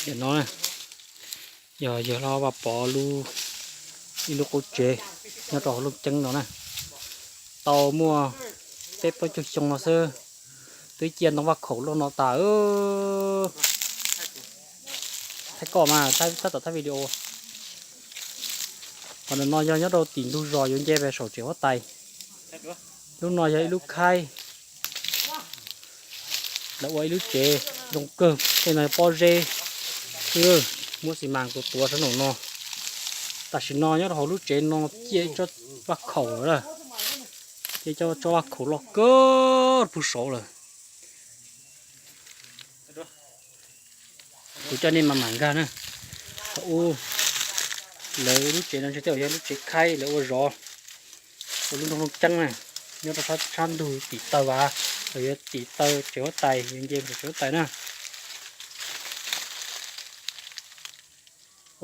Nim no yog yawg Hlob Vaj Pov lub, ib lub qub tsev nyob rau hauv Looj Ceeb no na. Tau muaj peb plaub caug xyoo no xwb, twb ciaj ntoo vaj khaum loj no tas. Thaij koj mas, tab tom thaij video. Qhov ntawm no yog nyob rau tim ntug zos yuav nce pem saum tsev huab tais. Lub no yog ib lub khaib, lawv ua ib lub tsev zoo kawg, tej no pob zeb, muab xi mas tuav tuav sab nraum no. Tam sim no nyob rau hauv lub tsev no ciaj tsob vaj khaum lawm, ciaj tsob vaj khaum loj kawg puag saud lawm. Kuv coj nej mas mam nkag na. Thaum ub lawv lub tsev no ntshe tej zaum yog lub tsev khaib lawv ua zov, ua lub nroog Looj Ceeb na, nyob rau sab ntug tim taw vas, los yog tim taw tsev huab tais, yuav nce tsev huab tais na.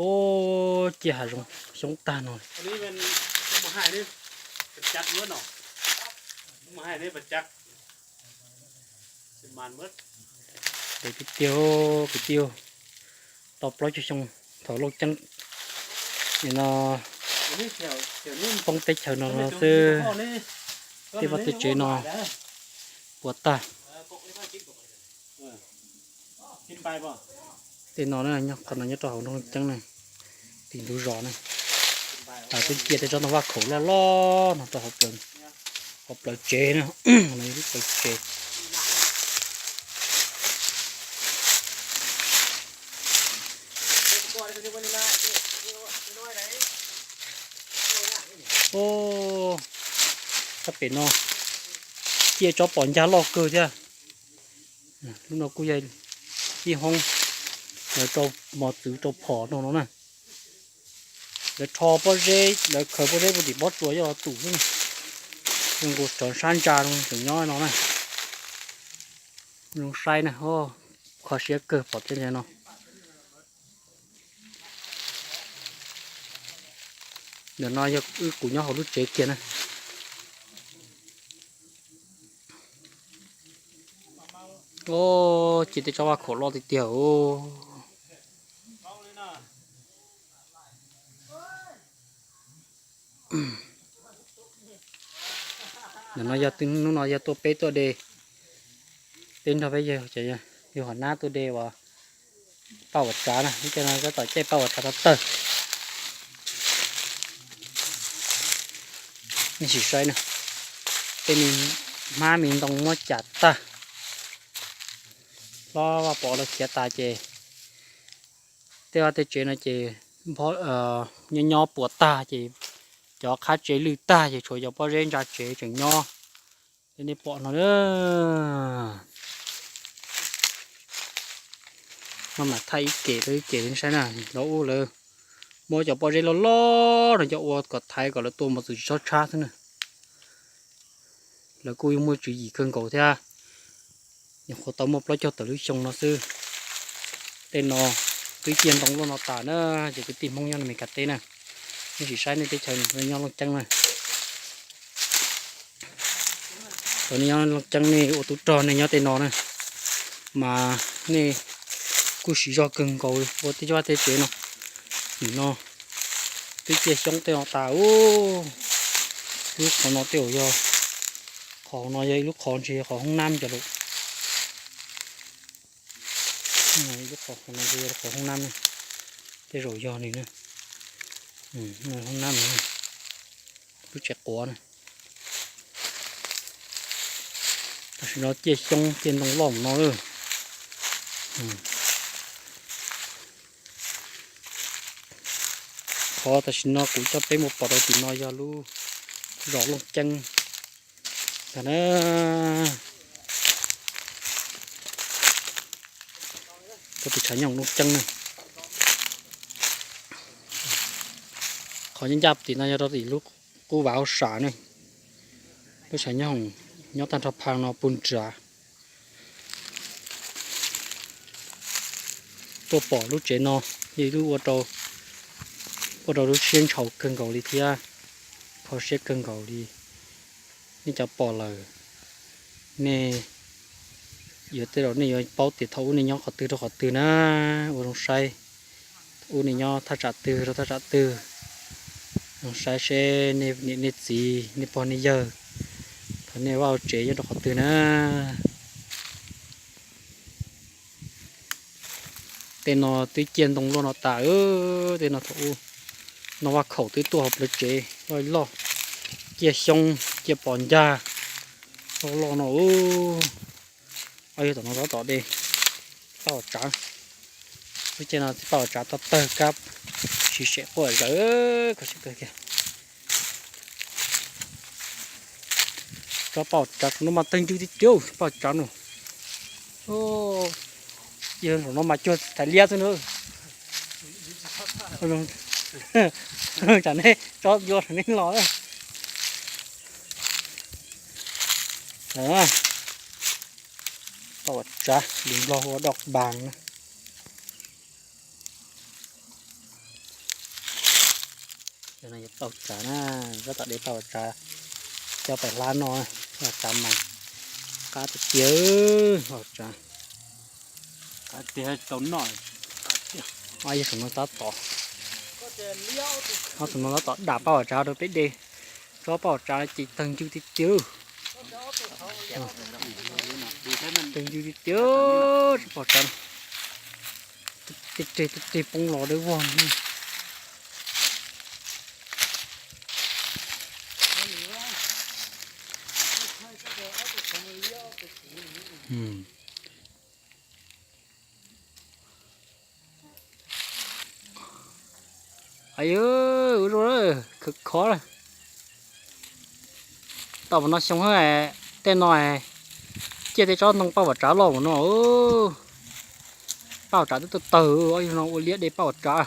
Ub, ciaj hav zoov xyoob tag no. Tiag tiag, kwv tij, tau plaub caug xyoo thaum Looj Ceeb no, poob teb chaws no no xwb, tej vaj tej tsev no puas tag. Tej no, qhov no nyob rau hauv nroog Looj Ceeb na, tim ntug zos na. Tas twb ciaj tej tsob ntoo vaj khaum loj loj no rau hauv plawv tsev na, no lub plawv tsev. Sab pem no ciaj tsob pom ncag loj kawg thiab. Lub no kuj yog ib hoob lawv rau mos txwv rau phom no no na. Lawv rho pob zeb, lawv khaws pob zeb puag tim pob tsuas coj los tum xwb. Zoo nkaus cov sab ntsa tseem nyob no na. Zoo saib na, kho siab kawg pom tej no. Ntawm no yog wb kuv nyob hauv lub tsev kiag na. Ub, ciaj tej tsob vaj khaum loj tiag tiag. Ntawm no yog, hnub no yog tuaj peb tuaj de, peb nrog peb yawg, yawg Hom Nab tuaj de uas paj uas tsav na, ib co no tab tom caij paj uas tsav tau tawg. Nej sim saib na, tej me hmab me ntoo muab cas tag. Hlob Vaj Pov lawv khiav tas ces tej vaj tej tsev no ces nyob nyob puas tag ces cov qhab tsev lwj tag ces tshuav cov pob zeb ntsa tsev tseem nyob. Li nej pom no, maj mam thaij ib kem rau ib kem saib na. Lawv ub lawv muab cov pob zeb loj loj no coj ua kom thaiv kom lawv tua mos txwv tsis txhob tshab xwb na. Lawv kuj yeej muaj tswv yim kawg nkaus thiab. Nyuam qhuav tau muaj plaub caug tawm lub xyoo no xwb. Tej no twb ciaj ntoo loj no tas na, ces kwv tij Hmoob nyob Amelikas teb na, nej sim saib nej teb chaws nyob Looj Ceeb na. Thaum nej nyob Looj Ceeb nej ua tub rog nej nyob tej no na, mas nej kuj siv zog kawg nkaus ua tej vaj tej tsev no. Nim no twb ciaj xyoob tej no tas ub. Lub qhov no tej zaum yog, qhov no yog ib lub qhov ntshe yog qhov hoob nab cov lawm. Ib lub qhov no yog qhov hoob nab, tej zaum yog li na. Hoob nab, lub tsev quav na. Tam sim no ciaj xyoob ciaj ntoo loj no lawm. Qhov tam sim no kuv coj peb mus pom rau tim no yog lub zos Looj Ceeb ntag na. Rau tim tshav nyooj Looj Ceeb na. Qhov ncaj ncaj tim no yog rau tim lub qub vam hauj sam ne. Lub tshav nyooj nyob tag nrho phaj no puag nrad. Tuaj pom lub tsev no, yog ib lub ua rau lub siab ntshaus kawg nkaus li thiab kho siab kawg nkaus li. Nej cov pom lawm, nej Yog tej zaum nej yuav paub tias thaum ub nej nyob qhov twg rau qhov twg na, ua zoo saib. Thaum ub nej nyob thaj tsam twg rau thaj tsam twg, zoo saib seb nej niam nej txiv nej pog nej yawg thaum nej vaj ua tsev nyob rau qhov twg na. Tej no twb ciaj ntoo luaj no tas, tej no thaum ub no vaj khaum twb tuaj hauv plawv tsev loj loj, ciaj xyoob ciaj pos ncag loj loj no. Ob yog tom no tab tom de paj uas tsav, lub caij no paj uas tsav toj tawg kab, siv sem quaj zawv koj siab kawg kiag. Tsob paj uas tsav saum no mas tawg ncw tiag tiag, paj uas tsav no. Yog saum no mas cuag thaiv liab xwb na. Tsam nej tsob ncua saum nej los. Paj uas tsav, lus Nplog hu ua doj npas na. Yog no yog paj uas tsav na, tab tom de paj uas tsav coj pais hlab noj, paj uas tsav mas qab tiag tiag, paj uas tsav. Ob yog saum no tab tom, ob saum no tab tom dam paj uas tsav rau peb de, tsob paj uas tsav ces tawg ncw tiag tiag. Tawg ncw tiag tiag, tsob paj uas tsav. Tej reg tej reg poob los dawb vog. Ayu, ua zoo, khov khov lawm. Tau pam no xyoo, tej no ciaj tej tsob ntoo paj uas tsav loj mus no. Paj uas tsav twb tawg tawg, ob yog no ua liab de paj uas tsav.